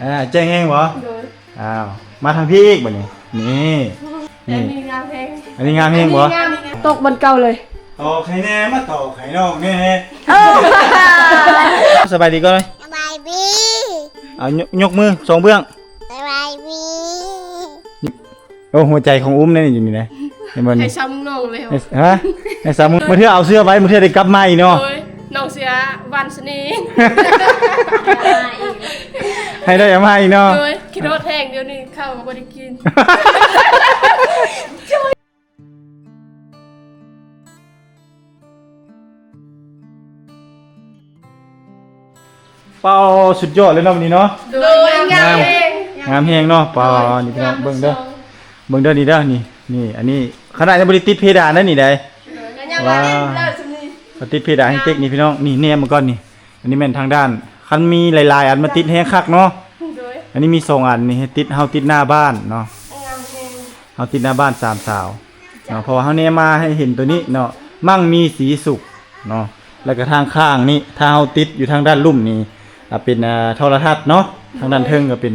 ອ່າ ແຈ້ງແຮງບໍ່? ໂດຍ. ອ້າວ ມາທາງພີ້ອີກບັດນີ້. ນີ້ ນີ້ ອັນນີ້ງາມແຮງ ອັນນີ້ງາມແຮງບໍ່? ອັນນີ້ງາມ ຕົກບ່ອນເກົ່າເລີຍ. ຕອກໃຫ້ແດ່ ມາຕອກໃຫ້ນ້ອງແດ່. ເອີ ສະບາຍດີກ່ອນເລີຍ. ສະບາຍດີ. ເອົາ ຍົກ ຍົກມືສອງເບື້ອງ. ສະບາຍດີ. ໂອ້ ຫົວໃຈຂອງອຸ້ມເດ້ນີ້ ຢູ່ນີ້ນະ ເຫັນບໍ່ນີ້? ໃຫ້ຊາວເມືອງນ້ອງເລີຍ. ຮະ? ໃຫ້ຊາວເມືອງ ມື້ເທື່ອເອົາເສື້ອໄວ້ ມື້ເທື່ອໄດ້ກັບມາອີກເນາະ. ໂດຍ ນ້ອງເສື້ອວັນສະເໜ່ ໃຫ້ໄດ້ເອົາມາອີກເນາະ. ໂດຍ ຄິດຮອດແຮງ ດຽວນີ້ເຂົ້າກໍບໍ່ໄດ້ກິນ. ເປົ່າ ສຸດຍອດເລີຍເນາະ ມື້ນີ້ເນາະ. ໂດຍ ງາມແຮງ ງາມແຮງເນາະ. ເປົ່າ ນີ້ພີ່ນ້ອງເບິ່ງເດີ ເບິ່ງເດີ ນີ້ເດີ ນີ້ ນີ້ ອັນນີ້ຂະໜາດຍັງບໍ່ໄດ້ຕິດເພດານເດ້ນີ້ໃດ. ໂດຍ ກໍຍັງວ່າ ວ້າວ ຕິດເພດານໃຫ້ເຕັກນີ້ພີ່ນ້ອງ. ນີ້ແນມມາກ່ອນນີ້ ອັນນີ້ແມ່ນທາງດ້ານ ຄັນມີຫຼາຍໆອັນມາຕິດແຮງຄັກເນາະ. ໂດຍ ອັນນີ້ມີສອງອັນນີ້ ໃຫ້ຕິດ ເຮົາຕິດໜ້າບ້ານເນາະ. ງາມແຮງ ເຮົາຕິດໜ້າບ້ານສາມສາວເນາະ ເຈົ້າ ເພາະວ່າເຮົາແນມມາໃຫ້ເຫັນໂຕນີ້ເນາະ ມັ່ງມີສີສຸກເນາະ. ແລ້ວກໍທາງຂ້າງນີ້ ຖ້າເຮົາຕິດຢູ່ທາງດ້ານລຸ່ມນີ້ ອ່າ ເປັນ ອ່າ ໂທລະທັດເນາະ. ທາງດ້ານເທິງກໍເປັນ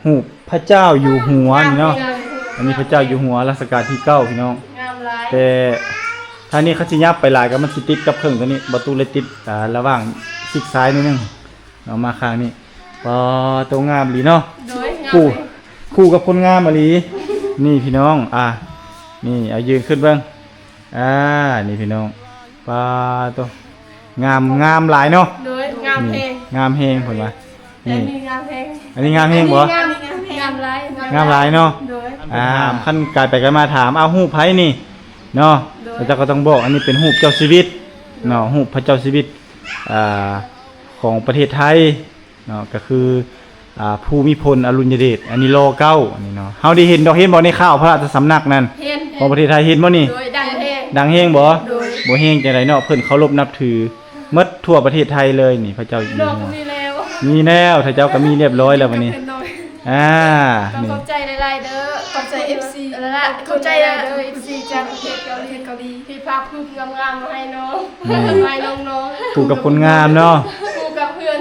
ຮູບພະເຈົ້າຢູ່ຫົວນີ້ເນາະ. ອັນນີ້ພະເຈົ້າຢູ່ຫົວລັດສະການທີເກົ້າ ພີ່ນ້ອງ. ງາມຫຼາຍ ແຕ່ທາງນີ້ເຂົາຊິຫຍັບໄປຫຼາຍ ກໍມັນຊິຕິດກັບເຄິ່ງໂຕນີ້. ບໍ່ຕູ້ເລີຍຕິດ ອ່າ ລະຫວ່າງຊີກຊ້າຍໜ້ອຍໜຶ່ງ. ເອົາມາຂ້າງນີ້ ປາໂຕ ງາມອີ່ຫຼີເນາະ. ໂດຍ ງາມ ຄູ່ ຄູ່ກັບຄົນງາມອີ່ຫຼີ. ນີ້ພີ່ນ້ອງ ອ່າ ນີ້ ເອົາຢືນຂຶ້ນເບິ່ງ ອ່າ ນີ້ພີ່ນ້ອງ ປາໂຕ ງາມ ງາມຫຼາຍເນາະ. ໂດຍ ງາມແຮງ ງາມແຮງເພິ່ນວ່າ. ແຕ່ອັນນີ້ງາມແຮງ ອັນນີ້ງາມແຮງບໍ່? ງາມ ງາມຫຼາຍ ງາມຫຼາຍເນາະ. ໂດຍ ອ່າ ຄັນກາຍໄປກາຍມາຖາມ ເອົາ ຮູບໃຜນີ້ເນາະ? ໂດຍ ເຈົ້າກໍຕ້ອງບອກ ອັນນີ້ເປັນຮູບເຈົ້າຊີວິດເນາະ ຮູບພະເຈົ້າຊີວິດ ອ່າ ຂອງປະເທດໄທເນາະ ກໍຄື ອ່າ ພູມິພົນ ອະລຸນຍະເດດ. ອັນນີ້ ລໍເກົ້າ ອັນນີ້ເນາະ ເຮົາໄດ້ເຫັນດອກ ເຫັນບໍ່ໃນຂ່າວພະລາຊະສຳນັກນັ້ນ? ເຫັນ ຂອງປະເທດໄທ ເຫັນບໍ່ນີ້? ໂດຍ ດັງແຮງ ດັງແຮງບໍ່? ໂດຍ ບໍ່ແຮງຈັ່ງໃດເນາະ ເພິ່ນເຄົາລົບນັບຖືໝົດທົ່ວປະເທດໄທເລີຍນີ້ ພະເຈົ້າຢູ່ຫົວ. ມີແລ້ວ ມີແລ້ວ ພະເຈົ້າກໍມີລຽບຮ້ອຍແລ້ວບັດນີ້. ອ່າ ຕ້ອງຂອບໃຈຫຼາຍໆເດີ ຂອບໃຈເອັຟຊີ ແລະ ຂອບໃຈເດີ ເອັຟຊີຈາກປະເທດເກົາຫຼີ ທີ່ພາບຮູບງາມໆມາໃຫ້ນ້ອງ ມາໃຫ້ນ້ອງໆ ຄູ່ກັບຄົນງາມເນາະ ຄູ່ກັບເພື່ອນ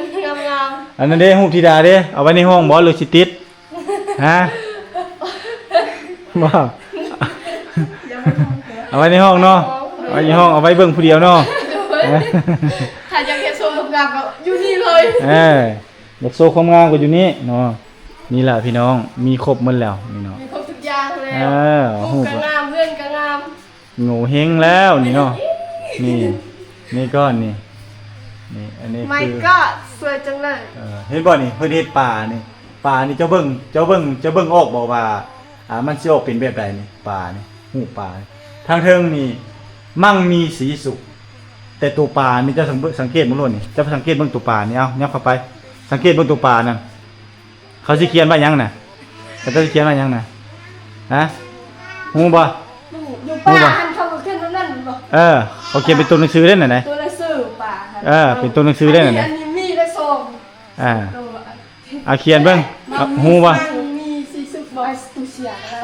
ງາມໆ. ອັນນັ້ນເດ້ ຮູບທິດາເດ້ ເອົາໄວ້ໃນຫ້ອງບໍ່ ຫຼືຊິຕິດ? ຮະ? ບໍ່ ເອົາໄວ້ໃນຫ້ອງເນາະ ເອົາໄວ້ໃນຫ້ອງ ເອົາໄວ້ເບິ່ງຜູ້ດຽວເນາະ. ໂດຍ ຖ້າຢາກເຮັດໂຊງາມໆກໍຢູ່ນີ້ເລີຍ. ເອີ ຢາກໂຊຄວາມງາມກໍຢູ່ນີ້ເນາະ. ນີ້ແຫຼະພີ່ນ້ອງ ມີຄົບໝົດແລ້ວນີ້ເນາະ ມີຄົບທຸກຢ່າງແລ້ວ. ເອີ ຮູບກໍງາມ ເຮືອນກໍງາມ ໂງ່ເຮັງແລ້ວນີ້ເນາະ. ນີ້ ນີ້ກ້ອນນີ້ ນີ້ ອັນນີ້ My God ສວຍຈັງເລີຍ. ເອີ ເຫັນບໍ່ນີ້ ເພິ່ນເຮັດປານີ້ ປານີ້ ເຈົ້າເບິ່ງ ເຈົ້າເບິ່ງ ເຈົ້າເບິ່ງອອກບໍ່ວ່າ ອ່າ ມັນຊິອອກເປັນແບບໃດນີ້ ປານີ້ ຮູບປານີ້ ທາງເທິງນີ້ ມັ່ງມີສີສຸກ. ແຕ່ໂຕປານີ້ ເຈົ້າສັງ ສັງເກດເບິ່ງໂລດນີ້ ເຈົ້າສັງເກດເບິ່ງໂຕປານີ້ ເອົາ ຫຍັບເຂົ້າໄປ ສັງເກດເບິ່ງໂຕປານັ້ນ. ເຂົາຊິຂຽນວ່າຫຍັງນະ? ເຂົາເຈົ້າຊິຂຽນວ່າຫຍັງນະ? ຮະ? ຮູ້ບໍ່? ຢູ່ ຮູ້ ປ່າ ບໍ່? ຫັ້ນເຂົາກໍຂຽນແບບນັ້ນບໍ່? ເອີ ເຂົາຂຽນເປັນຕົວໜັງສືເດ້ນັ້ນນະ. ຕົວໜັງສືປ່າຫັ້ນ. ເອີ ເປັນຕົວໜັງສືເດ້ນັ້ນນະ. ອັນນີ້ມີແຕ່ສອງ. ອ່າ ໂຕ ອ່າ ຂຽນເບິ່ງ. ອ່າ ຮູ້ບໍ່? ມັ່ງມີສີສຸກບໍ່?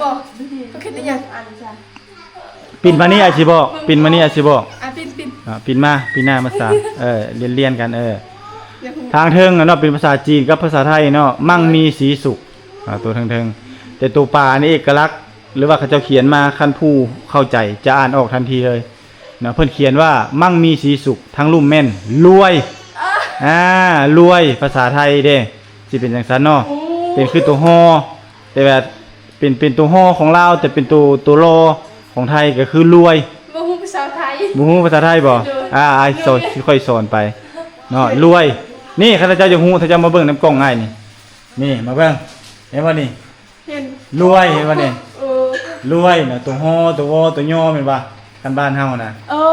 ບໍ່ ເຂົາຂຽນອີ່ຫຍັງ? ອ່ານຊະ. ປິ່ນມານີ້ ອ້າຍຊິບອກ ປິ່ນມານີ້ ອ້າຍຊິບອກ. ອ່າ ປິ່ນ ປິ່ນ ອ່າ ປິ່ນມາ ປິ່ນໜ້າມາຊະ. ເອີ ລຽນໆກັນ ເອີ ທາງເທິງເນາະ ເປັນພາສາຈີນກັບພາສາໄທເນາະ ມັ່ງມີສີສຸກ ອ່າ ຕົວເທິງໆ. ແຕ່ຕົວປານີ້ເອກະລັກ ຫຼືວ່າເຂົາເຈົ້າຂຽນມາ ຄັນຜູ້ເຂົ້າໃຈຈະອ່ານອອກທັນທີເລີຍເນາະ. ເພິ່ນຂຽນວ່າ ມັ່ງມີສີສຸກ ທາງລຸ່ມແມ່ນລວຍ ອ່າ ລວຍ ພາສາໄທເດ້ ຊິເປັນຈັ່ງຊັ້ນເນາະ. ໂອ້ ເປັນຄືຕົວຮໍ ແຕ່ວ່າເປັນ ເປັນຕົວຮໍຂອງລາວ ແຕ່ເປັນຕົວ ຕົວລໍຂອງໄທກໍຄືລວຍ. ບໍ່ຮູ້ພາສາໄທ ບໍ່ຮູ້ພາສາໄທບໍ່? ໂດຍ ອ່າ ອ້າຍສອນ ໂດຍ ຊິຄ່ອຍສອນໄປເນາະ ລວຍ. ນີ້ ຄັນເຈົ້າຢາກຮູ້ ຖ້າເຈົ້າມາເບິ່ງນຳກ້ອງອ້າຍນີ້ ນີ້ ມາເບິ່ງ ເຫັນບໍ່ນີ້? ເຫັນ ລວຍ ເຫັນບໍ່ນີ້? ເອີ ລວຍເນາະ ຕົວຮໍ ຕົວວໍ ຕົວຍໍ ແມ່ນບໍ່? ຄັນບ້ານເຮົານະ. ເອີ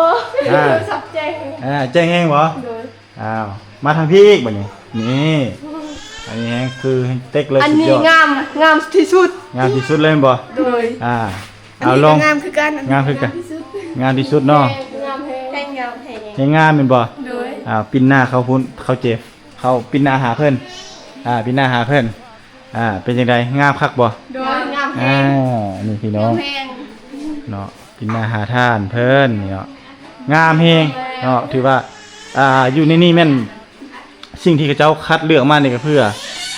ອ່າ ສັບແຈ້ງ ອ່າ ແຈ້ງແຮງບໍ່? ໂດຍ. ອ້າວ ມາທາງພີ້ອີກບັດນີ້ ນີ້ ອັນນີ້ແຮງຄືແຮງເຕັກເລີຍ ອັນນີ້ສຸດຍອດ ງາມ ງາມທີ່ສຸດ ງາມທີ່ສຸດເລີຍແມ່ນບໍ່? ໂດຍ ອ່າ ອັນນີ້ ເອົາລອງ ກໍງາມຄືກັນ ງາມຄືກັນ ງາມທີ່ສຸດ ງາມທີ່ສຸດເນາະ ແຮງງາມ ແຮງ ແຮງງາມ ແຮງງາມແມ່ນບໍ່? ໂດຍ ອ່າ ປິ່ນໜ້າເຂົ້າພຸ້ນ ເຂົ້າເຈ ເຂົ້າປິ່ນໜ້າຫາເພິ່ນ ອ່າ ປິ່ນໜ້າຫາເພິ່ນ ອ່າ ເປັນຈັ່ງໃດ ງາມຄັກບໍ່? ໂດຍ ງາມແຮງ ອ່າ ນີ້ພີ່ນ້ອງ ງາມແຮງເນາະ ປິ່ນໜ້າຫາທ່ານເພິ່ນນີ້ເນາະ ງາມແຮງເນາະ ຖືວ່າ ອ່າ ຢູ່ໃນນີ້ແມ່ນ ສິ່ງທີ່ເຂົາເຈົ້າຄັດເລືອກມານີ້ກໍເພື່ອ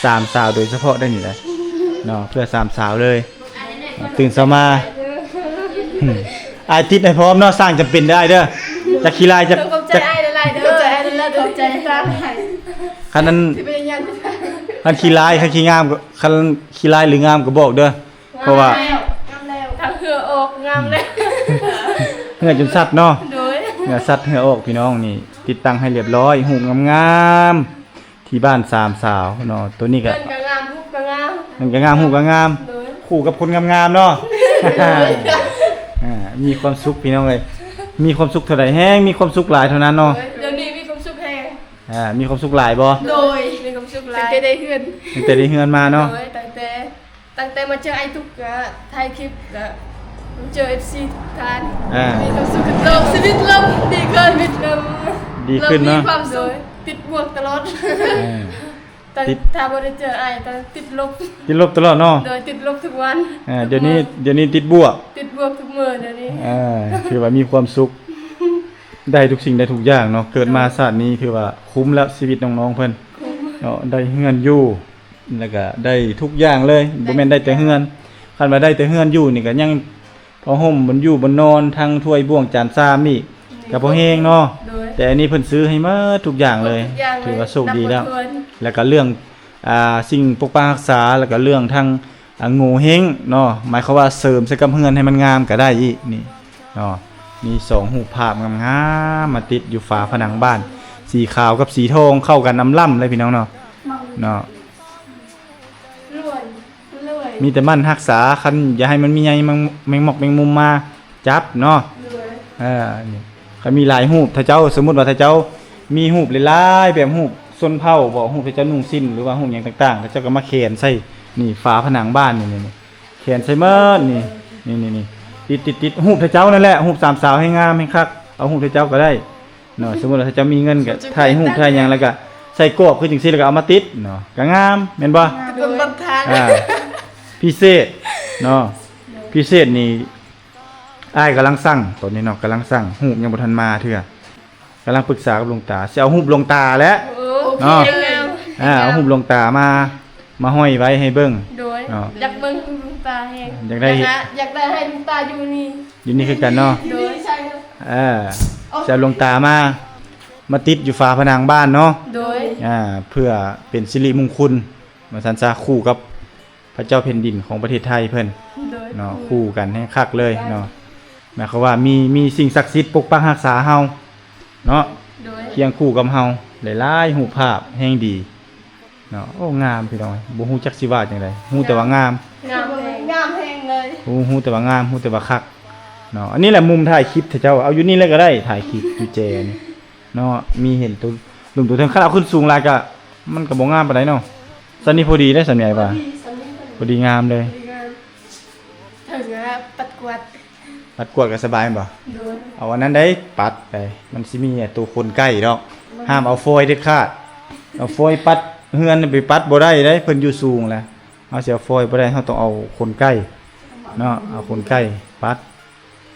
ສາມສາວໂດຍສະເພາະໄດ້ນີ້ແຫຼະເນາະ ເພື່ອສາມສາວເລີຍ. ຕື່ນເຊົ້າມາ ອາຍຕິດໃຫ້ພ້ອມເນາະ ສ້າງຈຳເປັນໄດ້ເດີ. ຈັກຂີ້ລາຍ ຈັກ ຂອບໃຈອ້າຍຫຼາຍໆເດີ ຂອບໃຈອ້າຍຫຼາຍໆ ຂອບໃຈສ້າງໃຫ້. ຄັນນັ້ນ ຊິພະຍາຍາມ ຄັນຂີ້ລາຍ ຄັນຂີ້ງາມກໍ ຄັນຂີ້ລາຍຫຼືງາມກໍບອກເດີ ເພາະວ່າ ງາມແລ້ວ ທັງເຫື່ອອອກ ງາມແລ້ວ ເຫື່ອຈົນສັດເນາະ. ໂດຍ ເຫື່ອສັດເຫື່ອອອກ ພີ່ນ້ອງ. ນີ້ຕິດຕັ້ງໃຫ້ລຽບຮ້ອຍ ຮູບງາມໆ ທີ່ບ້ານສາມສາວເນາະ. ໂຕນີ້ກໍ ເຮືອນກໍງາມ ຮູບກໍງາມ ເຮືອນກໍງາມ ຮູບກໍງາມ ໂດຍ ຄູ່ກັບຄົນງາມໆເນາະ. ໂດຍ ອ່າ ມີຄວາມສຸກພີ່ນ້ອງເອີຍ ມີຄວາມສຸກເທົ່າໃດແຮງມີຄວາມສຸກຫຼາຍເທົ່ານັ້ນເນາະ. ໂດຍ ດຽວນີ້ມີຄວາມສຸກແຮງ. ອ່າ ມີຄວາມສຸກຫຼາຍບໍ່? ໂດຍ ມີຄວາມສຸກຫຼາຍ ຕັ້ງແຕ່ໄດ້ເຮືອນ ຕັ້ງແຕ່ໄດ້ເຮືອນມາເນາະ. ໂດຍ ຕັ້ງແຕ່ ຕັ້ງແຕ່ມາເຈີອ້າຍຕຸກ ກໍຖ່າຍຄລິບ ກໍມາເຈີເອັຟຊີທຸກທ່ານ. ອ່າ ມີຄວາມສຸກ ໂລກຊີວິດເລີ່ມດີຂຶ້ນ ເລີ່ມ ດີຂຶ້ນເນາະ ມີຄວາມສຸກ ໂດຍ ຕິດບວກຕະຫຼອດ. ເອີ ຕັ້ງ ຕິດ ຖ້າບໍ່ໄດ້ເຈີອ້າຍ ກໍຕິດລົບ ຕິດລົບຕະຫຼອດເນາະ. ໂດຍ ຕິດລົບທຸກວັນ ເອີ ດຽວນີ້ ທຸກມື້ ດຽວນີ້ຕິດບວກ ຕິດບວກທຸກມື້ດຽວນີ້. ເອີ ຖືວ່າມີຄວາມສຸກ ໄດ້ທຸກສິ່ງໄດ້ທຸກຢ່າງເນາະ. ເກີດມາ ໂດຍ ຊາດນີ້ຖືວ່າຄຸ້ມແລ້ວ ຊີວິດນ້ອງໆເພິ່ນ ຄຸ້ມເນາະ ໄດ້ເຮືອນຢູ່ ແລ້ວກະໄດ້ທຸກຢ່າງເລີຍ ໄດ້ ບໍ່ແມ່ນໄດ້ແຕ່ເຮືອນ. ຄັນວ່າໄດ້ແຕ່ເຮືອນຢູ່ນີ້ກະຍັງພໍຮົ່ມບ່ອນຢູ່ບ່ອນນອນ ທັງຖ້ວຍບ່ວງຈານຊາມນີ້ ໂດຍ ກະພໍແຮງເນາະ. ໂດຍ ແຕ່ອັນນີ້ເພິ່ນຊື້ໃຫ້ໝົດທຸກຢ່າງເລີຍ ທຸກຢ່າງເລີຍ ຖືວ່າໂຊກດີແລ້ວ. ນັບບໍ່ຖ້ວນ ແລ້ວກະເລື່ອງ ອ່າ ສິ່ງປົກປັກຮັກສາ ແລ້ວກະເລື່ອງທັງ ອ່າ ໂງເຮັງເນາະ ໝາຍຄວາມວ່າເສີມໃສ່ກັບເຮືອນໃຫ້ມັນງາມກະໄດ້ອີກນີ້ເນາະ. ມີສອງຮູບພາບງາມໆມາຕິດຢູ່ຝາຜະໜັງບ້ານ ສີຂາວກັບສີທອງເຂົ້າກັນອຳລ້ຳເລີຍພີ່ນ້ອງເນາະ ເນາະ. ມີແຕ່ໝັ່ນຮັກສາ ຄັນຢ່າໃຫ້ມັນມີໃຍ ແມງ ແມງໝອກແມງມຸມມາຈັບເນາະ. ໂດຍ ເອີ ນີ້ ຄັນມີຫຼາຍຮູບ ຖ້າເຈົ້າ ສົມມຸດວ່າຖ້າເຈົ້າມີຮູບຫຼາຍໆ ແບບຮູບຊົນເຜົ່າບໍ ຮູບທີ່ເຈົ້ານຸ່ງສິ້ນ ຫຼືວ່າຮູບຫຍັງຕ່າງໆ ແລ້ວເຈົ້າກໍມາແຂນໃສ່ນີ້ ຝາຜະໜັງບ້ານນີ້ ນີ້ ນີ້ ແຂນໃສ່ໝົດນີ້ ນີ້ໆໆ ຕິດໆໆ ຮູບເຂົາເຈົ້ານັ້ນແຫຼະ ຮູບສາມສາວແຮງງາມແຮງຄັກ ເອົາຮູບເຂົາເຈົ້າກໍໄດ້ເນາະ. ສົມມຸດວ່າເຂົາເຈົ້າມີເງິນກໍຖ່າຍຮູບຖ່າຍຫຍັງ ແລ້ວກໍໃສ່ກອບຄືຈັ່ງຊີ້ ແລ້ວກໍເອົາມາຕິດເນາະ ກໍງາມແມ່ນບໍ່? ເປັນບັນທາງ ອ່າ ພິເສດເນາະ ພິເສດນີ້ ອ້າຍກຳລັງສັ່ງ ຕອນນີ້ເນາະ ກຳລັງສັ່ງ ຮູບຍັງບໍ່ທັນມາເທື່ອ ກຳລັງປຶກສາກັບຫຼວງຕາ ຊິເອົາຮູບຫຼວງຕາແຫຼະ ໂອເຄ ເນາະ ງາມ ອ່າ ເອົາຮູບຫຼວງຕາມາ ມາຫ້ອຍໄວ້ໃຫ້ເບິ່ງ ໂດຍ ເນາະ ຢາກເບິ່ງຮູບຫຼວງຕາແຮງ ຢາກໄດ້ ຢາກໄດ້ ຢາກໄດ້ໃຫ້ຫຼວງຕາຢູ່ນີ້ ຢູ່ນີ້ຄືກັນເນາະ ໂດຍ ເອີ ຊິເອົາຫຼວງຕາມາ ມາຕິດຢູ່ຝາຜະໜັງບ້ານເນາະ ໂດຍ ອ່າ ເພື່ອເປັນສິລິມຸງຄຸນ ວ່າຊັ້ນຊະ ຄູ່ກັບ ພະເຈົ້າແຜ່ນດິນຂອງປະເທດໄທເພິ່ນ ໂດຍ ເນາະ ຄູ່ກັນແຮງຄັກເລີຍເນາະ ໝາຍຄວາມວ່າມີ ມີສິ່ງສັກສິດປົກປັກຮັກສາເຮົາເນາະ ໂດຍ ຄຽງຄູ່ກັບເຮົາ ຫຼາຍໆຮູບພາບແຮງດີເນາະ. ໂອ້ ງາມພີ່ນ້ອງ ບໍ່ຮູ້ຈັກຊິວ່າຈັ່ງໃດ ຮູ້ແຕ່ວ່າງາມ ງາມແຮງ ງາມແຮງເລີຍ ຮູ້ ຮູ້ແຕ່ວ່າງາມ ຮູ້ແຕ່ວ່າຄັກເນາະ. ອັນນີ້ແຫຼະມຸມຖ່າຍຄລິບ ຖ້າເຈົ້າເອົາຢູ່ນີ້ເລີຍກໍໄດ້ ຖ່າຍຄລິບຢູ່ແຈນີ້ ເນາະ ມີເຫັນໂຕລຸ່ມໂຕເທິງ ຄັນເອົາຂຶ້ນສູງຫຼາຍກະ ມັນກະບໍ່ງາມປານໃດເນາະ. ສ່ຳນີ້ພໍດີເດ້ ສ່ຳນີ້ອ້າຍວ່າ ພໍດີ ສ່ຳນີ້ພໍດີ ພໍດີງາມເລີຍ ພໍດີງາມ ເຖິງວ່າປັດກວາດ ປັດກວາດກະສະບາຍແມ່ນບໍ່? ໂດຍ ເອົາອັນນັ້ນໄດ້ ປັດໄດ້ ມັນຊິມີໂຕຂົນໄກ່ດອກ ມັນ ຫ້າມເອົາຟອຍເດັດຂາດ ເອົາຟອຍປັດເຮືອນໄປປັດບໍ່ໄດ້ເດ້ ເພິ່ນຢູ່ສູງແຫຼະ ເຮົາຊິເອົາຟອຍບໍ່ໄດ້ ເຮົາຕ້ອງເອົາຂົນໄກ່ເນາະ ເອົາຂົນໄກ່ປັດ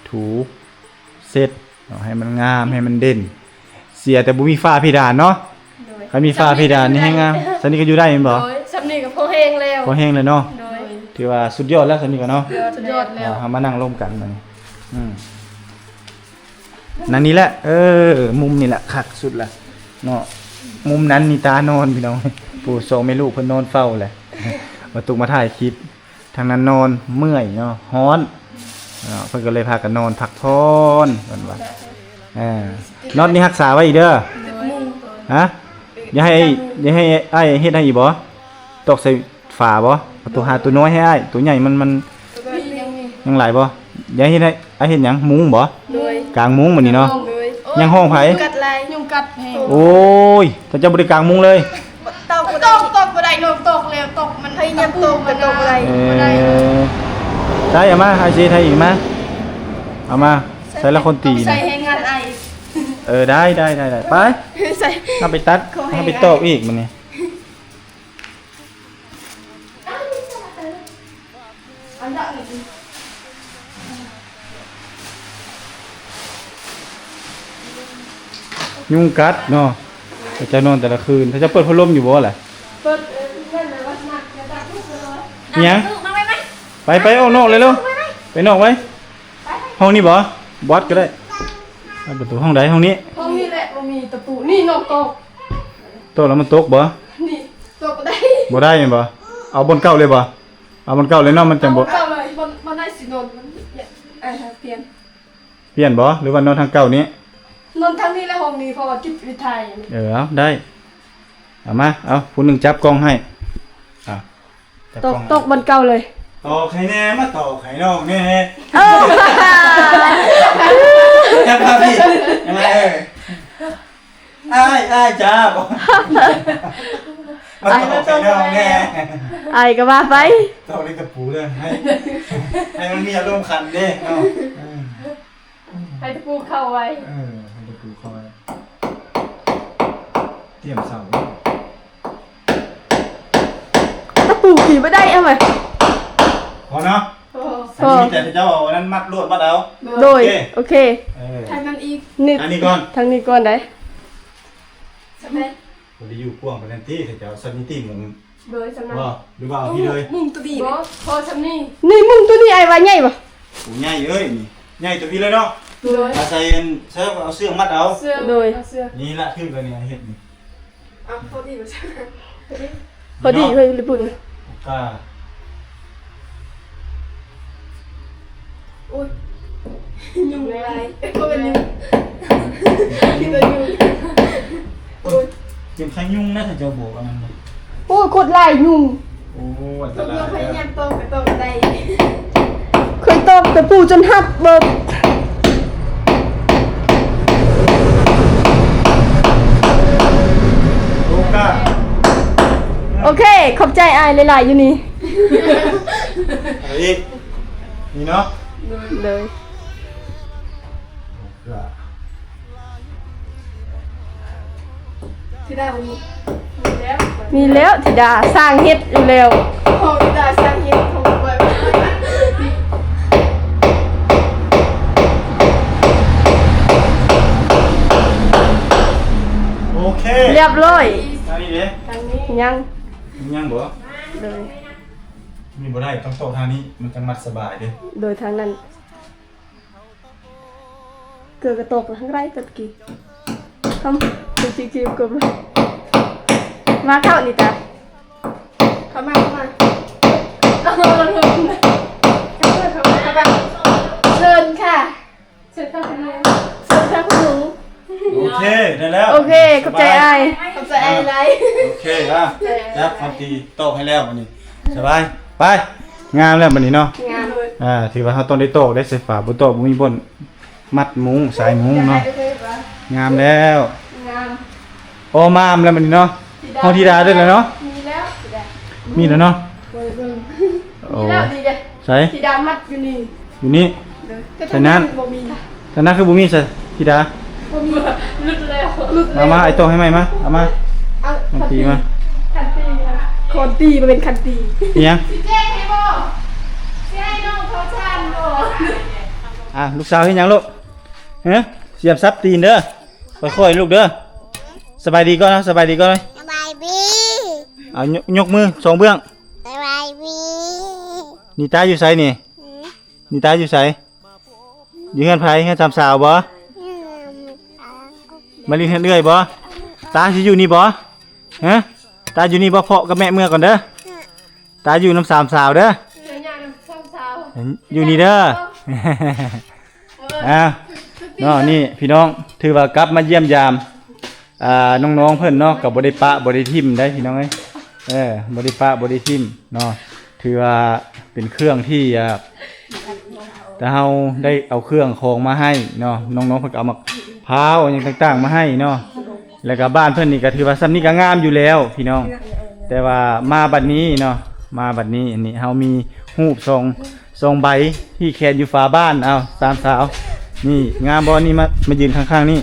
ຖູ ເຊັດເນາະ ໃຫ້ມັນງາມ ໃຫ້ມັນເດັ່ນ ເສຍແຕ່ບໍ່ມີຝາເພດານເນາະ ໂດຍ ຄັນມີຝາເພດານນີ້ແຮງງາມ ສ່ຳນີ້ກໍຢູ່ໄດ້ແມ່ນບໍ່? ໂດຍ ສ່ຳນີ້ກໍພໍແຮງແລ້ວ ພໍແຮງແລ້ວເນາະ ໂດຍ ຖືວ່າສຸດຍອດແລ້ວ ສ່ຳນີ້ກໍເນາະ ສຸດຍອດແລ້ວ ເຮົາມານັ່ງລົມກັນບັດນີ້ ອືມ ນັ່ງນີ້ແຫຼະ ເອີ ມຸມນີ້ແຫຼະຄັກສຸດລະເນາະ ມຸມນັ້ນນີ້ຕານອນພີ່ນ້ອງ ຜູ້ສອງແມ່ລູກເພິ່ນນອນເຝົ້າແຫຼະ ມາຕຸກມາຖ່າຍຄລິບ ທາງນັ້ນນອນເມື່ອຍເນາະ ຮ້ອນເນາະ ເພິ່ນກໍເລີຍພາກັນນອນພັກຜ່ອນເພິ່ນວ່າ ເອີ ນັອດນີ້ຮັກສາໄວ້ອີກເດີ ຮະ ຢ່າໃຫ້ ຢ່າໃຫ້ອ້າຍເຮັດໃຫ້ອີກບໍ່? ຕອກໃສ່ຝາບໍ່? ເອົາໂຕຫາໂຕນ້ອຍໃຫ້ອ້າຍ ໂຕໃຫຍ່ມັນ ມັນ ຍັງຫຼາຍບໍ່? ຢ່າເຮັດໃຫ້ ອ້າຍເຮັດຫຍັງ? ມຸງບໍ່? ໂດຍ ກາງມຸງບັດນີ້ເນາະ ໂດຍ ຍັງຮ້ອງໃຜ? ຍຸງກັດຫຼາຍ ຍຸງກັດແຮງ ໂອ້ຍ ຖ້າເຈົ້າບໍ່ໄດ້ກາງມຸງເລີຍ ຕອກ ຕອກ ຕອກບໍ່ໄດ້ນ້ອງ ຕອກແລ້ວ ຕອກ ມັນພະຍາຍາມຕອກ ມັນຕອກບໍ່ໄດ້ ເອີ ບໍ່ໄດ້ ໃສ່ເອົາມາ ໃຫ້ຊິໃຫ້ອີກມາ ເອົາມາ ໃສ່ລະຄົນຕີ ເອົາໄປໃສ່ແຮງງານອ້າຍ ເອີ ໄດ້ ໄດ້ ໄດ້ ໄດ້ ໄປ ໃສ່ ເຮົາໄປຕັດ ເຮົາໄປຕອກອີກບັດນີ້ ຍຸງກັດເນາະ ເຂົາເຈົ້ານອນແຕ່ລະຄືນ ເຂົາເຈົ້າເປີດພັດລົມຢູ່ບໍ່ລະ? ເປີດ ເອີ ນັ້ນນະ ຫຍັງ? ໄປໄປ ອອກນອກເລີຍເນາະ ໄປນອກໄວ້. ຫ້ອງນີ້ບໍ່? ບອດກໍໄດ້. ເອົາປະຕູຫ້ອງໃດ? ຫ້ອງນີ້? ຫ້ອງນີ້ແຫຼະ ບໍ່ມີຕະປູ. ນີ້ນອກຕອກ ຕອກແລ້ວມັນຕົກບໍ່? ນີ້ຕອກບໍ່ໄດ້ ບໍ່ໄດ້ແມ່ນບໍ່? ເອົາບ່ອນເກົ່າເລີຍບໍ່? ເອົາບ່ອນເກົ່າເລີຍເນາະ ມັນຈັ່ງບໍ່ ເອົາບ່ອນເກົ່າເລີຍ. ບ່ອນ ບ່ອນໃດຊິນອນ ມັນ ອ້າຍຫາປ່ຽນ ປ່ຽນບໍ່ ຫຼືວ່ານອນທາງເກົ່ານີ້? ນອນທາງນີ້ແຫຼະ ຫ້ອງນີ້ ເພາະວ່າຕິດວິດໄທ. ເອີ ເອົາ ໄດ້ ເອົາມາ ເອົາ ຜູ້ໜຶ່ງຈັບກ້ອງໃຫ້. ເອົາ ຈັບກ້ອງ ຕົກ ຕົກບ່ອນເກົ່າເລີຍ. ຕອກໃຫ້ແດ່ ມາຕອກໃຫ້ນ້ອງແດ່. ເອີ ຈັບມາພີ່ ຈັ່ງໃດ ເອີ ອ້າຍ ອ້າຍຈ້າ ມາຕອກໃຫ້ນ້ອງແດ່. ອ້າຍກໍວ່າໄປ ຕອກເຫຼັກຕະປູເດີ ໃຫ້ ໃຫ້ມັນມີອາລົມຂັນເດ້ເນາະ. ເອີ ໃຫ້ຕະປູເຂົ້າໄວ. ເອີ ໃຫ້ຕະປູເຂົ້າໄວ. ຕຽມເສົາ ຕະປູຕີບໍ່ໄດ້ ເອົາໄວ້ ພໍເນາະ. ພໍ ອັນນີ້ມີແຕ່ເຈົ້າເອົາອັນນັ້ນມັດໂລດ ມັດເອົາ. ໂດຍ ໂອເຄ ໂອເຄ. ເອີ ທາງນັ້ນອີກ ນີ້ ອັນນີ້ກ່ອນ ທາງນີ້ກ່ອນໄດ໋. ບໍ່ໄດ້ຢູ່ກວ້າງປານນັ້ນຕິ ເຈົ້າ ສ່ຳນີ້ຕິມຸງ. ໂດຍ ສ່ຳນັ້ນ ບໍ່ ຫຼືວ່າເອົາພີ້ເລີຍ? ມຸງຕົວນີ້ ບໍ່ ພໍສ່ຳນີ້. ນີ້ມຸງຕົວນີ້ ອ້າຍວ່າໃຫຍ່ບໍ່? ໂອ້ ໃຫຍ່ເອີຍ ນີ້ໃຫຍ່ຕົວພີ້ເລີຍເນາະ. ໂດຍ ອາໄສອັນ ໃສ່ ເອົາເຊືອກມັດເອົາ. ໂດຍ ເອົາເຊືອກ ນີ້ລະຖືກແລ້ວນີ້ ເຮັດນີ້. ເອົາ ພໍດີບໍ່? ພໍດີ ເນາະ ເຮີ້ຍ ລະປຸ້ນ ກາ ໂອ້ຍ ຍຸງຫຼາຍ ເອີ ບໍ່ແມ່ນຍຸງ ຄິດວ່າຍຸງ. ໂອ້ຍ ເປັນໄຂ້ຍຸງນະ ຖ້າເຈົ້າບອກອັນນັ້ນນະ. ໂອ້ຍ ໂຄດຫຼາຍຍຸງ. ໂອ້ ອັນຕະລາຍ. ພະຍາຍາມຕອກ ກໍຕອກບໍ່ໄດ້. ເຄີຍຕອກຕະປູຈົນຫັກເບີດ. ໂອເຄ ຂອບໃຈອ້າຍຫຼາຍໆ ຢູ່ນີ້. ເອົາອີກ ນີ້ເນາະ. ໂດຍ ໂດຍ. ທິດາບໍ່ມີ ມີແລ້ວ ມີແລ້ວ ທິດາຊ່າງເຮັດຢູ່ແລ້ວ. ໂອ້ ທິດາຊ່າງເຮັດ ຂອງຂ້ອຍ. ໂອເຄ ຮຽບຮ້ອຍ. ທາງນີ້ເດ້? ທາງນີ້ ຍັງ ຍັງບໍ່? ໂດຍ ນີ້ບໍ່ໄດ້ ຕ້ອງຕອກທາງນີ້ ມັນຈັ່ງມັດສະບາຍເດ້. ໂດຍ ທາງນັ້ນ ເກືອກະຕົກທາງໃດຕະກີ້. ທຳ ເປັນທີ່ເກັບກັບ ມາເຂົ້ານີ້ຕາ ເຂົ້າມາ ເຂົ້າມາ ເຂົ້າມາ ເຂົ້າມາ ເຊີນຄ່ະ ເຊີນຄ່ະຄຸນໜູ ເຊີນຄ່ະຄຸນໜູ. ໂອເຄ ໄດ້ແລ້ວ. ໂອເຄ ຂອບໃຈອ້າຍ ຂອບໃຈອ້າຍຫຼາຍ. ໂອເຄ ອ່ະ ຈັບຄອນຕີຕອກໃຫ້ແລ້ວບັດນີ້ ສະບາຍ. ໄປ ງາມແລ້ວບັດນີ້ເນາະ. ງາມ ອ່າ ຖືວ່າເຮົາຕ້ອງໄດ້ຕອກໄດ້ໃສ່ຝາ ບໍ່ຕອກບໍ່ມີບ່ອນມັດມຸ້ງ ສາຍມຸ້ງເນາະ. ງາມແລ້ວ ງາມ ໂອ້ ງາມແລ້ວບັດນີ້ເນາະ. ຫ້ອງທິດາໄດ້ແລ້ວເນາະ. ມີແລ້ວ ມີແລ້ວເນາະ. ໂອ້ ໃສ່ ທິດາມັດຢູ່ນີ້ ຢູ່ນີ້. ໂດຍ ໃສ່ນັ້ນ ບໍ່ມີ ໃສ່ນັ້ນຄືບໍ່ມີ ໃສ່ທິດາ ບໍ່ມີ ຫຼຸດແລ້ວ ຫຼຸດແລ້ວ. ມາ ມາ ອ້າຍຕອກໃຫ້ໃໝ່ ມາ ເອົາມາ ເອົາ ຄັນຕີມາ ຄັນຕີ ຄັນຕີ ບໍ່ແມ່ນຄັນຕີ ອີຫຍັງ? ຊິແຈ້ງໃຫ້ບໍ່? ຊິໃຫ້ນ້ອງເຂົາຊານບໍ່? ອ່າ ລູກສາວເຮັດຫຍັງລູກ? ຮະ ສຽມສັບຕີນເດີ ຄ່ອຍໆ ລູກເດີ. ສະບາຍດີກ່ອນນະ ສະບາຍດີກ່ອນ. ສະບາຍດີ ເອົາ ຍົກ ຍົກມືສອງເບື້ອງ. ສະບາຍດີ. ນີຕາຢູ່ໃສນີ້? ນີຕາຢູ່ໃສ? ຢູ່ເຮືອນໃຜ? ເຮືອນສາມສາວບໍ່? ມາຫຼິ້ນເຮືອນເອື້ອຍບໍ່? ຕາຊິຢູ່ນີ້ບໍ່? ຮະ ຕາຢູ່ນີ້ບໍ່? ພໍ່ກັບແມ່ເມືອກ່ອນເດີ. ຕາຢູ່ນຳສາມສາວເດີ. ຢູ່ນີ້ເດີ. ອ່າ ເນາະ ນີ້ພີ່ນ້ອງ ຖືວ່າກັບມາຢ້ຽມຢາມ ອ່າ ນ້ອງໆ ເພິ່ນເນາະ ກໍບໍ່ໄດ້ປະບໍ່ໄດ້ຖິ້ມໄດ໋ພີ່ນ້ອງເອີຍ. ເອີ ບໍ່ໄດ້ປະບໍ່ໄດ້ຖິ້ມເນາະ ຖືວ່າເປັນເຄື່ອງທີ່ ອ່າ ແຕ່ເຮົາໄດ້ເອົາເຄື່ອງຂອງມາໃຫ້ເນາະ ນ້ອງໆ ເພິ່ນກໍເອົາໝາກພ້າວ ເອົາຫຍັງຕ່າງໆ ມາໃຫ້ເນາະ. ແລ້ວກໍບ້ານເພິ່ນນີ້ກໍຖືວ່າສ່ຳນີ້ກໍງາມຢູ່ແລ້ວພີ່ນ້ອງ. ແຕ່ວ່າມາບັດນີ້ເນາະ ມາບັດນີ້ ອັນນີ້ເຮົາມີຮູບສອງ ສອງໃບທີ່ແຂວນຢູ່ຝາບ້ານ. ເອົາ ສາມສາວ ນີ້ງາມບໍ່? ນີ້ມາ ມາຢືນຂ້າງໆ ນີ້.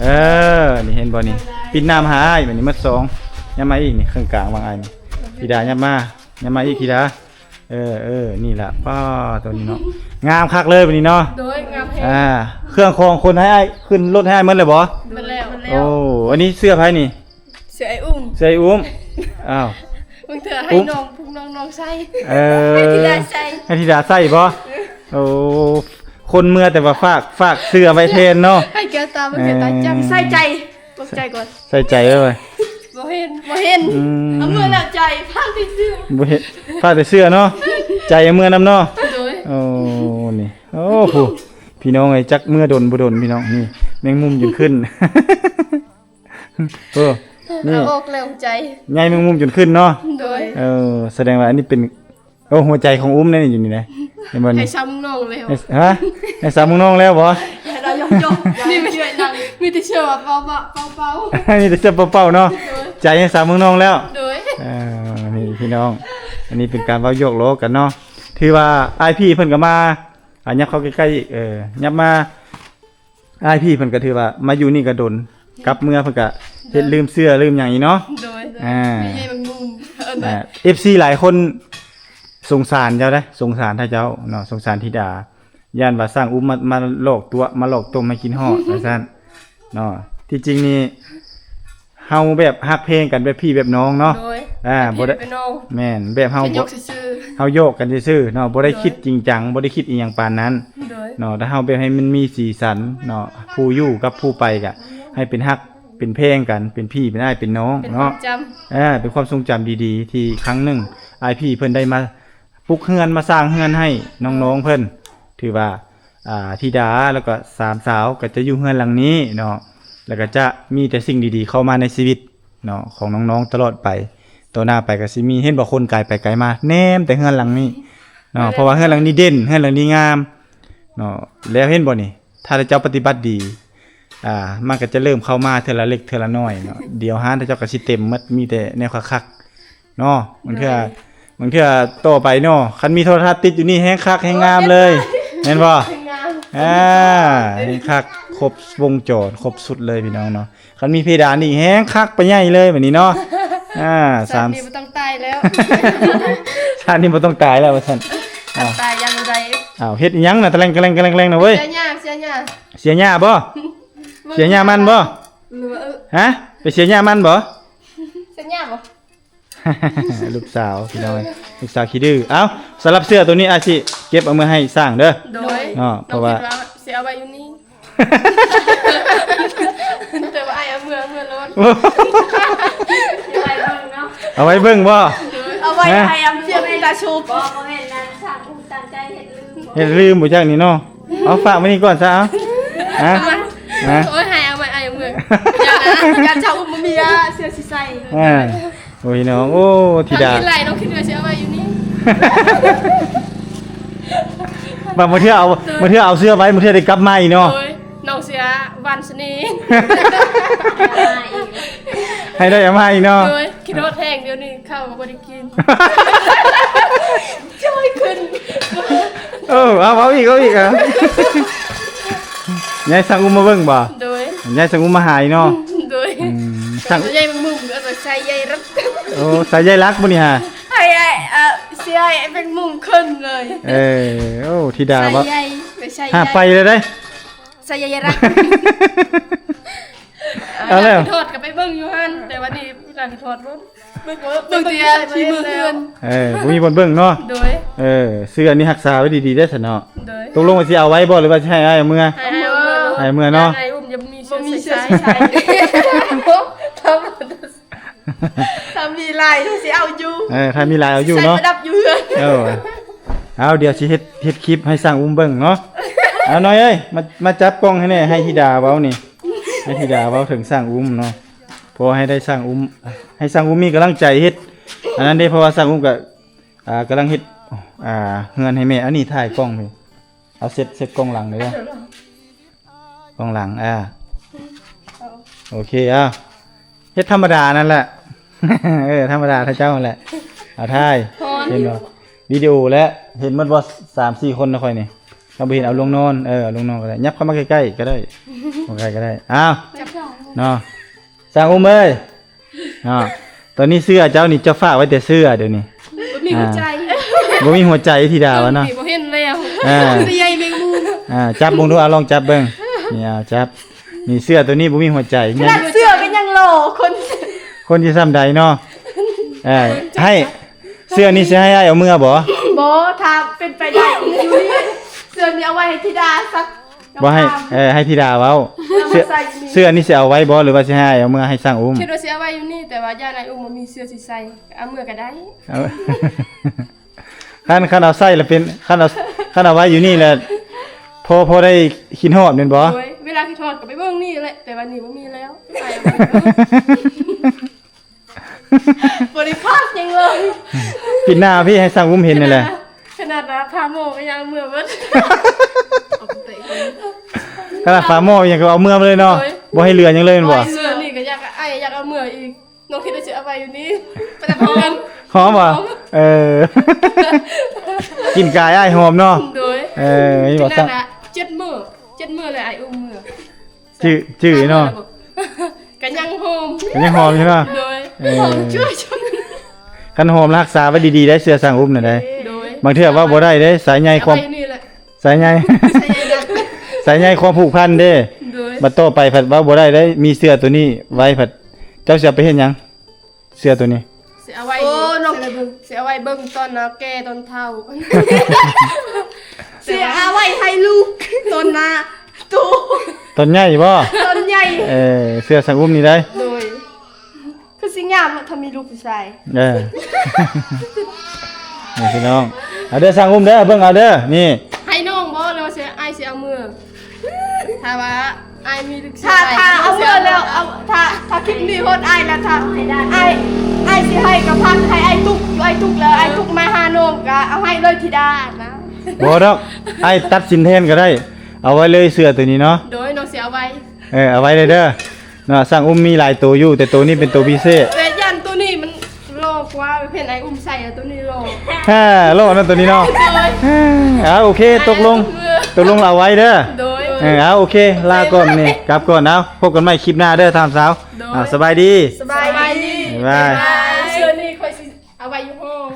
ເອີ ນີ້ເຫັນບໍ່ນີ້? ປິດໜ້າມາຫາອ້າຍ ບັດນີ້ໝົດສອງ. ຍັບມາອີກນີ້ ເຄິ່ງກາງວາງອ້າຍນີ້. ທິດາ ຍັບມາ ຍັບມາອີກທິດາ. ເອີ ເອີ ນີ້ລະ ປ້າ ໂຕນີ້ເນາະ ງາມຄັກເລີຍບັດນີ້ເນາະ. ໂດຍ ງາມແຮງ. ອ່າ ເຄື່ອງຂອງຂົນໃຫ້ອ້າຍ ຂຶ້ນລົດໃຫ້ອ້າຍໝົດແລ້ວບໍ່? ໝົດແລ້ວ. ໂອ້ ອັນນີ້ເສື້ອໃຜນີ້? ເສື້ອອ້າຍອຸ້ມ. ເສື້ອອ້າຍອຸ້ມ. ອ້າວ ບາງເທື່ອໃຫ້ນ້ອງ ນ້ອງໆໃສ່ ເອີ ໃຫ້ທິດາໃສ່ ໃຫ້ທິດາໃສ່ບໍ່? ໂອ້ ຄົນເມືອແຕ່ວ່າຝາກ ຝາກເສື້ອໄວ້ແທນເນາະ ໃຫ້ແກ້ວຕາ ໃຫ້ແກ້ວຕາຈຳ ເອີ ໃສ່ໃຈ ຂອບໃຈກ່ອນ ໃສ່ໃຈໄວ້ ບໍ່ເຫັນ ບໍ່ເຫັນ ອືມ ເອົາເມືອແລ້ວໃຈ ຝາກແຕ່ເສື້ອ ບໍ່ເຫັນ ຝາກແຕ່ເສື້ອເນາະ ໃຈເອົາເມືອນຳເນາະ ໂດຍ ໂອ້ ນີ້ ໂອ້ ຜູ້ ພີ່ນ້ອງເອີຍ ຈັກເມືອດົນບໍ່ດົນ ພີ່ນ້ອງ ນີ້ ແມງມຸມຈົນຂຶ້ນ ເອີ ນີ້ ເອົາອອກແລ້ວໃຈ ໃຍແມງມຸມຈົນຂຶ້ນເນາະ ໂດຍ ເອີ ສະແດງວ່າອັນນີ້ເປັນ ໂອ້ ຫົວໃຈຂອງອຸ້ມເດ້ນີ້ ຢູ່ນີ້ເດ້ ເຫັນບໍ່ນີ້ ໃຫ້ຊາວເມືອງນອກແລ້ວ ໃຫ້ ຮະ ໃຫ້ຊາວເມືອງນອກແລ້ວບໍ່? ໃຫ້ລາວຍົກໆ ນີ້ມັນ ມີແຕ່ເຊື່ອວ່າເປົ່າໆ ເປົ່າໆ ມີແຕ່ເຊື່ອເປົ່າໆເນາະ ໂດຍ ໃຈໃຫ້ຊາວເມືອງນອກແລ້ວ ໂດຍ ເອີ ນີ້ພີ່ນ້ອງ ອັນນີ້ເປັນການເວົ້າຫຍອກລໍ້ກັນເນາະ ຖືວ່າອ້າຍພີ່ເພິ່ນກໍມາ ອ່າ ຫຍັບເຂົ້າໃກ້ໆ ເອີ ຫຍັບມາ ອ້າຍພີ່ເພິ່ນກໍຖືວ່າມາຢູ່ນີ້ກໍດົນ ກັບເມືອເພິ່ນກໍເຮັດລືມເສື້ອລືມຫຍັງອີກເນາະ ໂດຍ ອ່າ ມີໃຍແມງມຸມ ເອີ ອ່າ ເອັຟຊີຫຼາຍຄົນສົງສານເຈົ້າເດ້ ສົງສານທ່ານເຈົ້າເນາະ ສົງສານທິດາ ຢ້ານວ່າຊ່າງອຸ້ມມາ ມາຫຼອກຕົວະ ມາຫຼອກຕົ້ມໃຫ້ກິນຮອດ ວ່າຊັ້ນເນາະ ທີ່ຈິງນີ້ ເຮົາແບບຮັກແພງກັນແບບພີ່ແບບນ້ອງເນາະ ໂດຍ ອ່າ ແບບພີ່ແບບນ້ອງ ແມ່ນ ແບບເຮົາ ເຮົາຢອກກັນຊື່ໆເນາະ ບໍ່ໄດ້ຄິດຈິງຈັງ ໂດຍ ບໍ່ໄດ້ຄິດອີ່ຫຍັງປານນັ້ນ ໂດຍ ເນາະ ຖ້າເຮົາແບບໃຫ້ມັນມີສີສັນເນາະ ຜູ້ຢູ່ກັບຜູ້ໄປກະໃຫ້ເປັນຮັກເປັນແພງກັນ ເປັນພີ່ເປັນອ້າຍເປັນນ້ອງເນາະ ເປັນຄວາມຈຳ ອ່າ ເປັນຄວາມຊົງຈຳດີໆ ທີ່ຄັ້ງໜຶ່ງອ້າຍພີ່ເພິ່ນໄດ້ມາປຸກເຮືອນ ມາສ້າງເຮືອນໃຫ້ນ້ອງໆເພິ່ນ ຖືວ່າ ອ່າ ທິດາ ແລ້ວກໍສາມສາວກໍຈະຢູ່ເຮືອນຫຼັງນີ້ເນາະ ແລ້ວກໍຈະມີແຕ່ສິ່ງດີໆເຂົ້າມາໃນຊີວິດເນາະ ຂອງນ້ອງໆຕະຫຼອດໄປ ຕໍ່ໜ້າໄປກໍຊິມີ ເຫັນບໍ່ ຄົນກາຍໄປກາຍມາ ແນມແຕ່ເຮືອນຫຼັງນີ້ເນາະ ເອີ ເພາະວ່າເຮືອນຫຼັງນີ້ເດັ່ນ ເຮືອນຫຼັງນີ້ງາມເນາະ ແລ້ວເຫັນບໍ່ນີ້ ຖ້າເຈົ້າປະຕິບັດດີ ອ່າ ມັນກໍຈະເລີ່ມເຂົ້າມາເທື່ອລະເລັກເທື່ອລະນ້ອຍເນາະ ດຽວຮ້ານເຈົ້າກໍຊິເຕັມໝົດ ມີແຕ່ແນວຄັກໆ ເນາະ ບາງເທື່ອ ໂດຍ ບາງເທື່ອຕໍ່ໄປເນາະ ຄັນມີໂທລະທັດຕິດຢູ່ນີ້ແຮງຄັກແຮງງາມເລີຍ ໂອ້ຍ ແມ່ນບໍ່? ແຮງງາມ ອ່າ ແຮງຄັກ ຄົບວົງຈອນ ຄົບຊຸດເລີຍພີ່ນ້ອງເນາະ ຄັນມີເພດານອີກແຮງຄັກໄປໃຫຍ່ເລີຍບາດນີ້ເນາະ ອ່າ ຊາດນີ້ບໍ່ຕ້ອງຕາຍແລ້ວ ຊາດນີ້ບໍ່ຕ້ອງຕາຍແລ້ວວ່າຊັ້ນ ຕາຍຢ່າງໃດ ອ້າວ ເຮັດອີ່ຫຍັງນະ ຕະແລງກະແລງ ກະແລງ ກະແລງນະເວີຍ ເສຍຫຍ້າ ເສຍຫຍ້າ ເສຍຫຍ້າບໍ່? ເສຍຫຍ້າມັນບໍ່? ຫຼືວ່າ ເອີ ຮະ ໄປເສຍຫຍ້າມັນບໍ່? ເສຍຫຍ້າບໍ່? ລູກສາວພີ່ນ້ອງເອີຍ ລູກສາວຂີ້ດື້ ເອົ້າ ສຳລັບເສື້ອໂຕນີ້ອ້າຍຊິເກັບເອົາເມືອໃຫ້ຊ່າງເດີ ໂດຍ ເນາະ ເພາະວ່າ ນ້ອງຄິດວ່າຊິເອົາໄວ້ຢູ່ນີ້ ແຕ່ວ່າອ້າຍເອົາເມືອ ເມືອໂລດ ເອົາໄວ້ເບິ່ງເນາະ ເອົາໄວ້ເບິ່ງບໍ່? ໂດຍ ເອົາໄວ້ໃຫ້ອຳເສຍເປັນຕາຊຸບ ບໍ່ ບໍ່ແມ່ນນັ້ນ ຊ່າງອຸ້ມຕັ້ງໃຈເຮັດລືມ ເຮັດລືມບໍ່ຈັກນີ້ເນາະ ເອົາຝາກໄວ້ນີ້ກ່ອນຊະ ເອົາ ຮະ ຮະ ໂອ້ຍ ໃຫ້ເອົາໄວ້ ອ້າຍເມືອ ຢ່ານະ ຢ້ານເຈົ້າອຸ້ມບໍ່ມີເສື້ອຊິໃສ່ ອ່າ ໂອ້ຍ ນ້ອງ ໂອ້ ທິດາ ມີຫຼາຍ ນ້ອງຄິດວ່າຊິເອົາໄວ້ຢູ່ນີ້ ບາງ ບາງເທື່ອເອົາ ບາງເທື່ອເອົາເສື້ອໄວ້ ບາງເທື່ອໄດ້ກັບມາອີກເນາະ ໂດຍ ນ້ອງເສຍຫວານສະເໜ່ ໃຫ້ໄດ້ເອົາມາອີກເນາະ ໂດຍ ຄິດຮອດແຮງ ດຽວນີ້ເຂົ້າກໍບໍ່ໄດ້ກິນ ຈ້ອຍຂຶ້ນ ເອີ ເອົາ ເອົາອີກ ເອົາອີກ ອ່ະ ຍາຍສັ່ງອຸ້ມມາເບິ່ງບໍ່? ໂດຍ ຍາຍສັ່ງອຸ້ມມາຫາອີກເນາະ ໂດຍ ອືມ ສັ່ງ ໃຫຍ່ມຶງ ເອີ ໃສ່ໃຫຍ່ລັກ ໂອ້ ໃສ່ໃຫຍ່ລັກບໍ່ນີ້ຫາ ໃຫ້ອ້າຍ ເອີ ເສຍໃຫ້ເປັນມຸງຂຶ້ນເລີຍ ເອີ ໂອ້ ທິດາບໍ່ ໃສ່ໃຫຍ່ ໄປໃສ່ໃຫຍ່ ຫາໄປແລ້ວເດ້ ໃສ່ໃຫຍ່ລັກ ເອົາແລ້ວ ທອດກໍໄປເບິ່ງຢູ່ຫັ້ນ ແຕ່ວ່ານີ້ ຫຼັງທອດບໍ່ ເບິ່ງ ເບິ່ງແຕ່ທີ່ມືເຮືອນ ເອີ ບໍ່ມີບ່ອນເບິ່ງເນາະ ໂດຍ ເອີ ເສື້ອນີ້ຮັກສາໄວ້ດີໆເດ້ຊັ້ນເນາະ ໂດຍ ຕົກລົງວ່າຊິເອົາໄວ້ບໍ່ ຫຼືວ່າຊິໃຫ້ອ້າຍເອົາເມືອ ໃຫ້ອ້າຍເອົາເມືອ ໃຫ້ເອົາເມືອເນາະ ບໍ່ມີເສື້ອໃສ່ ຖ້າມີຫຼາຍຊິເອົາຢູ່ ເອີ ຖ້າມີຫຼາຍເອົາຢູ່ເນາະ ໃສ່ປະດັບຢູ່ເຮືອນ ເອີ ເອົາ ດຽວຊິເຮັດ ເຮັດຄລິບໃຫ້ຊ່າງອຸ້ມເບິ່ງເນາະ ເອົາ ນ້ອຍເອີຍ ມາ ມາຈັບກ້ອງໃຫ້ແດ່ ໃຫ້ທິດາເວົ້ານີ້ ໃຫ້ທິດາເວົ້າເຖິງຊ່າງອຸ້ມເນາະ ເພາະໃຫ້ໄດ້ຊ່າງອຸ້ມ ໃຫ້ຊ່າງອຸ້ມມີກຳລັງໃຈເຮັດ ອັນນັ້ນເດ້ ເພາະວ່າຊ່າງອຸ້ມກໍ ອ່າ ກຳລັງເຮັດ ອ່າ ເຮືອນໃຫ້ແມ່ ອັນນີ້ຖ່າຍກ້ອງນີ້ ເອົາເຊັດ ເຊັດກ້ອງຫຼັງເດີ ກ້ອງຫຼັງ ອ່າ ໂອເຄ ເອົາ ເຮັດທຳມະດານັ້ນແຫຼະ ເອີ ທຳມະດາຂະເຈົ້າຫັ້ນແຫຼະ ເອົາຖ່າຍ ເຫັນບໍ່ ວິດີໂອແຫຼະ ເຫັນໝົດບໍ່ ສາມສີ່ຄົນນະຂ້ອຍນີ້ ຖ້າບໍ່ເຫັນເອົາລົງນອນ ເອີ ເອົາລົງນອນກໍໄດ້ ຫຍັບເຂົ້າມາໃກ້ໆກໍໄດ້ ເຂົ້າໃກ້ກໍໄດ້ ອ້າວ ເນາະ ຊ່າງອຸ້ມເອີຍ ເນາະ ຕອນນີ້ເສື້ອເຈົ້ານີ້ ເຈົ້າຝາກໄວ້ແຕ່ເສື້ອດຽວນີ້ ບໍ່ມີຫົວໃຈ ອ່າ ບໍ່ມີຫົວໃຈທິດາວ່າເນາະ ບໍ່ເຫັນແລ້ວ ອ່າ ໃຫຍ່ແມງມຸມ ອ່າ ຈັບເບິ່ງດູ ເອົາລອງຈັບເບິ່ງ ນີ້ ເອົາຈັບ ນີ້ເສື້ອໂຕນີ້ບໍ່ມີຫົວໃຈ ຂະໜາດເສື້ອກໍຍັງຫຼໍ່ ຄົນ ຄົນຊິສ່ຳໃດເນາະ ເອີ ໃຫ້ ເສື້ອນີ້ຊິໃຫ້ອ້າຍເອົາເມືອບໍ່? ບໍ່ ຖ້າເປັນໄປໄດ້ຢູ່ນີ້ ເສື້ອນີ້ເອົາໄວ້ໃຫ້ທິດາຊັກ. ບໍ່ໃຫ້ ເອີ ໃຫ້ທິດາເວົ້າ. ເສື້ອ ເສື້ອນີ້ຊິເອົາໄວ້ບໍ່ ຫຼືວ່າຊິໃຫ້ອ້າຍເອົາເມືອໃຫ້ຊ່າງອຸ້ມ? ຄິດວ່າຊິເອົາໄວ້ຢູ່ນີ້ ແຕ່ວ່າຢ້ານອ້າຍອຸ້ມບໍ່ມີເສື້ອຊິໃສ່ ເອົາເມືອກໍໄດ້. ເອົາ ຄັນ ຄັນເອົາໃສ່ລະເປັນ ຄັນເອົາ ຄັນເອົາໄວ້ຢູ່ນີ້ລະ ພໍ ພໍໄດ້ຄິດຮອດແມ່ນບໍ່? ໂດຍ ເວລາຄິດຮອດກໍໄປເບິ່ງນີ້ແຫຼະ ແຕ່ວ່ານີ້ບໍ່ມີແລ້ວ ໃສ່ເອົາໄວ້. ບໍ່ໄດ້ພາກຫຍັງເລີຍ ປິດໜ້າພີ່ໃຫ້ຊ່າງອຸ້ມເຫັນນີ້ແຫຼະ. ຂະໜາດວ່າຝາໝໍ້ກໍຍັງເມືອເບິດ ຂະໜາດຝາໝໍ້ຍັງກໍເອົາເມືອມາເລີຍເນາະ. ໂດຍ ບໍ່ໃຫ້ເຫຼືອຫຍັງເລີຍແມ່ນບໍ່? ເສື້ອນີ້ກໍຢາກ ອ້າຍຢາກເອົາເມືອອີກ. ນ້ອງຄິດວ່າຊິເອົາໄວ້ຢູ່ນີ້ ໄປນຳເພື່ອນ. ຫອມບໍ່? ຫອມ ເອີ ກິ່ນກາຍອ້າຍຫອມເນາະ. ໂດຍ ເອີ ນີ້ບໍ່ ຈັ່ງຊັ້ນນະ ເຈັດມື້ ເຈັດມື້ແລ້ວອ້າຍອຸ້ມເມືອ. ຈື່ ຈື່ເນາະ ກໍຍັງຫອມ ກໍຍັງຫອມຢູ່ເນາະ. ໂດຍ ເອີ ຫອມຈຸ້ຍຈຸ້ຍ ຄັນຫອມລະຮັກສາໄວ້ດີໆໄດ້ ເສື້ອຊ່າງອຸ້ມນະໄດ໋. ໂດຍ ບາງເທື່ອເວົ້າບໍ່ໄດ້ເດ້ ສາຍໃຍຄວາມ ເອົາໄວ້ນີ້ແຫຼະ ສາຍໃຍ ສາຍໃຍຄວາມຜູກພັນເດ້. ໂດຍ ບັດຕໍ່ໄປພັດເວົ້າບໍ່ໄດ້ໄດ້ ມີເສື້ອໂຕນີ້ໄວ້ພັດ ເຈົ້າຊິເອົາໄປເຮັດຫຍັງ? ເສື້ອໂຕນີ້ ຊິເອົາໄວ້ ໂອ້ ນ້ອງ ຊິເອົາໄວ້ເບິ່ງຕອນນາແກ່ຕອນເຖົ້າ ຊິເອົາໄວ້ໃຫ້ລູກຕອນນາໂຕ ຕອນໃຫຍ່ບໍ່? ຕອນໃຫຍ່ ເອີ ເສື້ອຊ່າງອຸ້ມນີ້ໄດ໋. ໂດຍ ຄືຊິງາມເນາະ ຖ້າມີລູກຜູ້ຊາຍ. ເອີ ນີ້ພີ່ນ້ອງ ເອົາເດີ ຊ່າງອຸ້ມເດີ ເບິ່ງເອົາເດີ ນີ້ ໃຫ້ນ້ອງບໍ່ ຫຼືວ່າຊິ ອ້າຍຊິເອົາເມືອ? ຖ້າວ່າອ້າຍມີລູກຊາຍ ຖ້າ ຖ້າເອົາເມືອແລ້ວ ເອົາ ຖ້າ ຖ້າຄລິບນີ້ຮອດອ້າຍແລ້ວ ຖ້າອ້າຍ ອ້າຍຊິໃຫ້ກໍພັກໃຫ້ອ້າຍຕຸກ ຢູ່ອ້າຍຕຸກແລ້ວ ອ້າຍຕຸກມາຫານ້ອງກໍເອົາໃຫ້ເລີຍທິດານະ. ບໍ່ດອກ ອ້າຍຕັດສິນແທນກໍໄດ້ ເອົາໄວ້ເລີຍເສື້ອໂຕນີ້ເນາະ. ໂດຍ ນ້ອງຊິເອົາໄວ້ ເອີ ເອົາໄວ້ເລີຍເດີ. ເນາະ ຊ່າງອຸ້ມມີຫຼາຍໂຕຢູ່ ແຕ່ໂຕນີ້ເປັນໂຕພິເສດ. ແຕ່ຢ້ານໂຕນີ້ມັນຫຼໍ່ກວ່າ ເຫັນອ້າຍອຸ້ມໃສ່ ໂຕນີ້ຫຼໍ່ ແຮະ ຫຼໍ່ນຳໂຕນີ້ເນາະ. ໂດຍ ເອີ ເອົາ ໂອເຄ ຕົກລົງ ຕົກລົງເອົາໄວ້ເດີ. ໂດຍ ເອີ ເອົາ ໂອເຄ ລາກ່ອນມື້ນີ້ ກັບກ່ອນ. ເອົາ ພົບກັນໃໝ່ຄລິບໜ້າເດີທ່ານສາວ. ໂດຍ ເອົາ ສະບາຍດີ ສະບາຍດີ ບາຍບາຍ ບາຍບາຍ. ເສື້ອນີ້ຂ້ອຍຊິເອົາໄວ້ຢູ່ຫ້ອງ.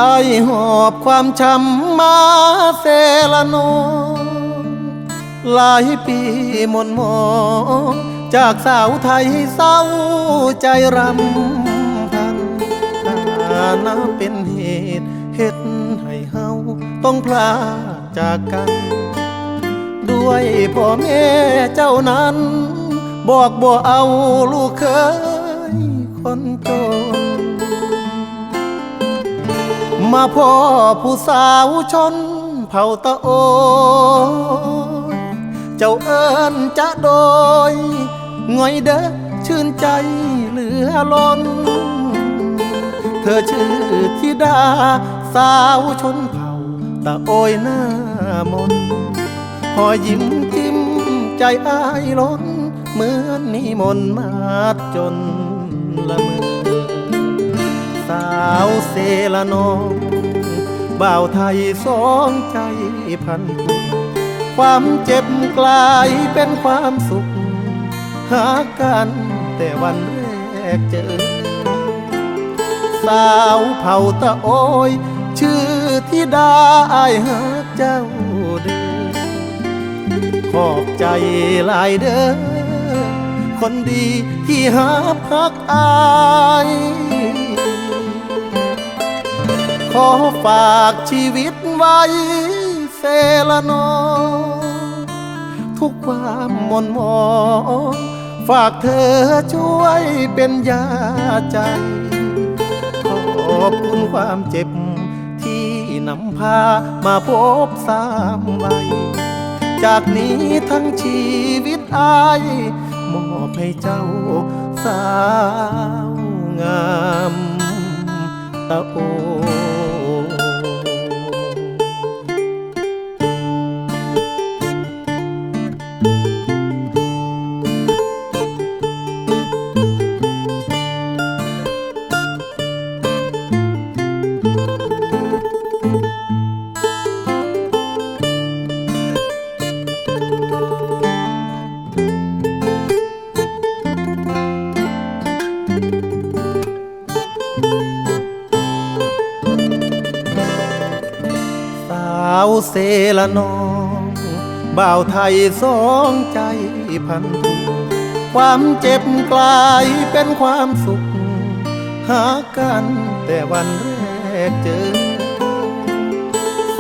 ອ້າຍຫອບຄວາມຊ້ຳມາເຊລະນອງ ຫຼາຍປີໝົນໝອງ ຈາກສາວໄທເສົ້າໃຈຣຳພັນ ຖານະເປັນເຫດເຮັດໃຫ້ເຮົາຕ້ອງພລາກ ຈາກກັນ ດ້ວຍພໍ່ແມ່ເຈົ້ານັ້ນ ບອກບໍ່ເອົາລູກເຂີຍຄົນຈົນ ມາພໍ້ຜູ້ສາວຊົນເຜົ່າຕະໂອຍ ເຈົ້າເອີ້ນຈະໂດຍ ງ່ອຍເດີ ຊື່ນໃຈເຫຼືອລົ້ນ ເທີຊື່ທິດາສາວຊົນເຜົ່າຕະໂອຍໜ້າມົນ ຮອຍຍິ້ມຈິ້ມໃຈອ້າຍລົ້ນ ເໝືອນນິມົນມາດຈົນລະເມີ ສາວເຊລະນອງ ບ່າວໄທສອງໃຈພັນຜູກ ຄວາມເຈັບກລາຍເປັນຄວາມສຸກ ຮັກກັນແຕ່ວັນແລກເຈີ ສາວເຜົ່າຕະໂອຍ ຊື່ທິດາ ອ້າຍຮັກເຈົ້າເດີ ຂອບໃຈຫຼາຍເດີ ຄົນດີທີ່ຮັບຮັກອ້າຍ ຂໍຝາກຊີວິດໄວ້ ເຊລະນອງ ທຸກຄວາມໝົນໝອງ ຝາກເທີຊ່ວຍເປັນຢາໃຈ ຂອບຄຸນຄວາມເຈັບ ທີ່ນຳພາມາພົບສາມໄວ ຈາກນີ້ທັງຊີວິດອ້າຍ ມອບໃຫ້ເຈົ້າສາວງາມ ຕະໂອ ເອົາເຊລະນ້ອງ ບ່າວໄທສອງໃຈພັນທຸກ ຄວາມເຈັບກາຍເປັນຄວາມສຸກ ຮັກກັນແຕ່ວັນແລກເຈີ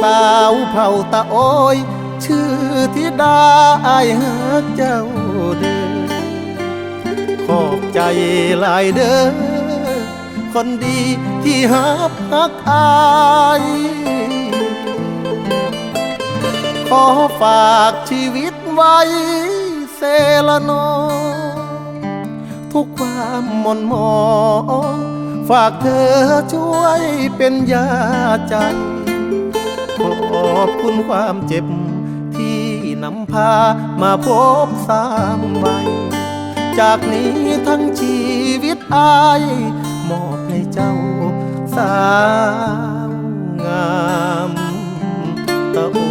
ສາວເຜົ່າຕາໂອ້ຍ ຊື່ທິດາ ອ້າຍຮັກເຈົ້າເດີ ຂອບໃຈຫຼາຍເດີ ຄົນດີທີ່ຮັບຮັກອ້າຍ ຂໍຝາກຊີວິດໄວ້ເຊລະນ້ອງ ທຸກຄວາມໝົນໝອງ ຝາກເທີຊ່ວຍເປັນຢາໃຈ ຂອບຄຸນຄວາມເຈັບ ທີ່ນຳພາມາພົບສາມໄວ ຈາກນີ້ທັງຊີວິດອ້າຍ ມອບໃຫ້ເຈົ້າສາວງາມຕາໂອ.